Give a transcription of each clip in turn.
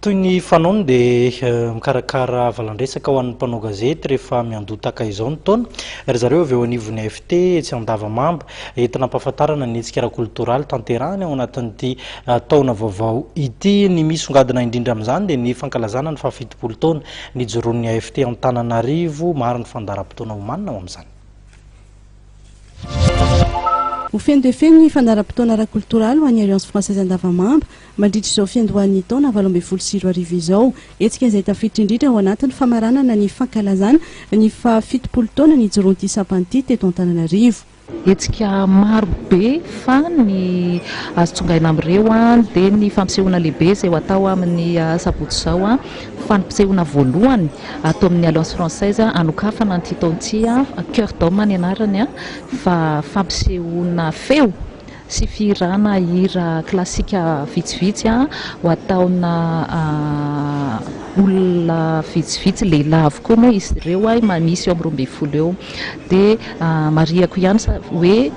Toy ny fanaony dia mikarakara valandresaka ho an'ny mpanao gazety rehefa miandoha tahaka izao ny taona ry zareo avy eo anivon'ny AFT etsy Andavamamba, entina ampahafantarana ny hetsika ara-koltoraly tanterahiny ao anatin'ity taona vaovao ity. Ny misongadina indrindra amin'izany dia ny fankalazana ny fahafitopolo taona nijoroan'ny AFT Antananarivo. Maro ny fandaharam-potoana omanina ho amin'izany. Ho feno dia feno ny fandaharam-potoana ara-koltoraly ho an'ny Alliance Française Andavamamba mandritra izao fiandohan'ny taona 2018 izao. Hetsika izay tafiditra indrindra ao anatin'ny famaranana ny fankalazana ny faha 70 taona nijoroan'ity sampana ity teto Antananarivo. Hetsika maro be fa ny azo tsongaina amin'ireo dia ny fampisehoana lehibe izay ho atao amin'ny sabotsy izao. Fampisehoana voalohany ato amin'ny Alliance Française hanokafana an'ity taona ity, Cœur d'homme ny anarany, fa fampisehoana feo sy fihirana hira klasika vitsivitsy ho ataona olona vitsivitsy, lehilahy avokoa moa izy ireo, misy eo amin'ny 12 eo. Dia marihako ihany hoe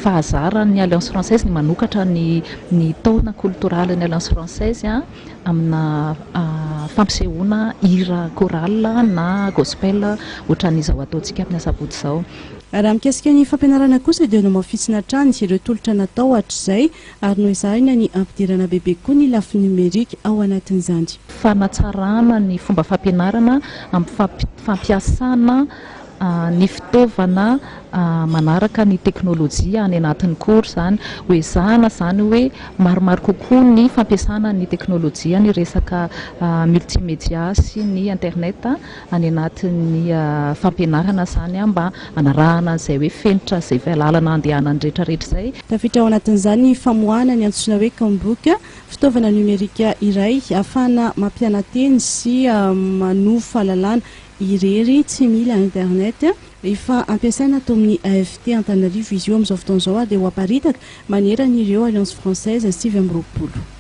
fahazaran'ny Alliance Française ny manokatra ny taona koltoralin'ny Alliance Française. Amina fampisehoana hira chorale na gospel ohatran'izao ataontsika amin'ny asabotsy izao. Raha mikasika ny fampianarana kosa dia nohamafisina hatrany ireo tolotra natao hatrizay ary noezahina ny hampidirana bebe kokoa ny lafiny nomerika ao anatin'izany. Fanatsarana ny fomba fampianarana amin'ny fampiasana ny fitaovana manaraka ny teknolojia any anatin'ny cours izany. Ho ezahana izany hoe maromaro kokoa ny fampiasana ny teknolojia, ny resaka multimedia sy ny internet any anatin'ny fampianarana izany mba hanarahana an'izay hoe fenitra izay lalana andehanan'ny rehetra rehetra izay. Tafiditra ao anatin'izany ny famoahana ny antsoina hoe Chromebook, fitaovana nomerika iray ahafahana mampiana-teny sy manovo fahalalana irery tsy mila internet. Efa ampiasaina ato amin'ny AFT Antananarivo izy io amin'izao fotoana izao ary dia ho aparitaka manerana ireo Alliance Française 29.